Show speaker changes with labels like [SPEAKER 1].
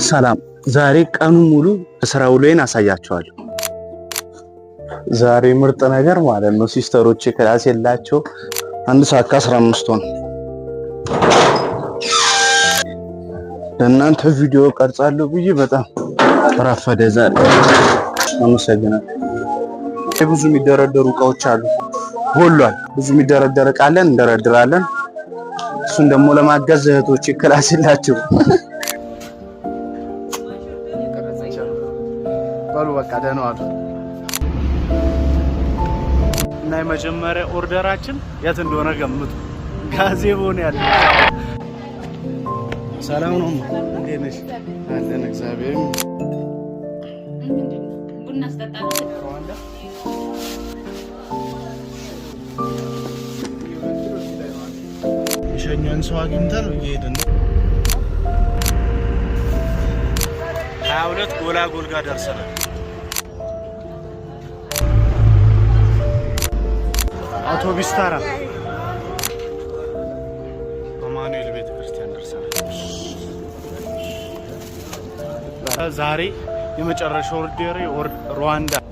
[SPEAKER 1] ሰላም። ዛሬ ቀኑ ሙሉ ስራ ውሎዬን አሳያችኋለሁ። ዛሬ ምርጥ ነገር ማለት ነው። Sister ኦቼ class የላቸው። 1 ሰዓት ከ15 ሆነ። ለእናንተ ቪዲዮ ቀርጻለሁ ብዬ በጣም ረፈደ ዛሬ። አመሰግናለሁ። ብዙ የሚደረደሩ እቃዎች አሉ። ጎሏል። ብዙ የሚደረደር እቃ አለን፣ እንደረድራለን። እሱን ደግሞ ለማገዝ እህቶቼ class የላቸው። በሉ በቃ ደህና ዋሉ። እና የመጀመሪያ order ኣችን የት እንደሆነ ገምቱ። ጋዜቦ ነው ያለው። ሰላም ነው? እንዴት ነሽ? አለን፣ እግዚአብሔር።
[SPEAKER 2] ቡና ስጠጣ።
[SPEAKER 1] ሩዋንዳ። የሸኘን ሰው አግኝተን እየሄድን ነው። 22 ጎላጎል ጋር ደርሰናል። አውቶቢስ ተራ አማኑኤል ቤተ ክርስቲያን ደርሰናል። ዛሬ የመጨረሻው order ሩዋንዳ።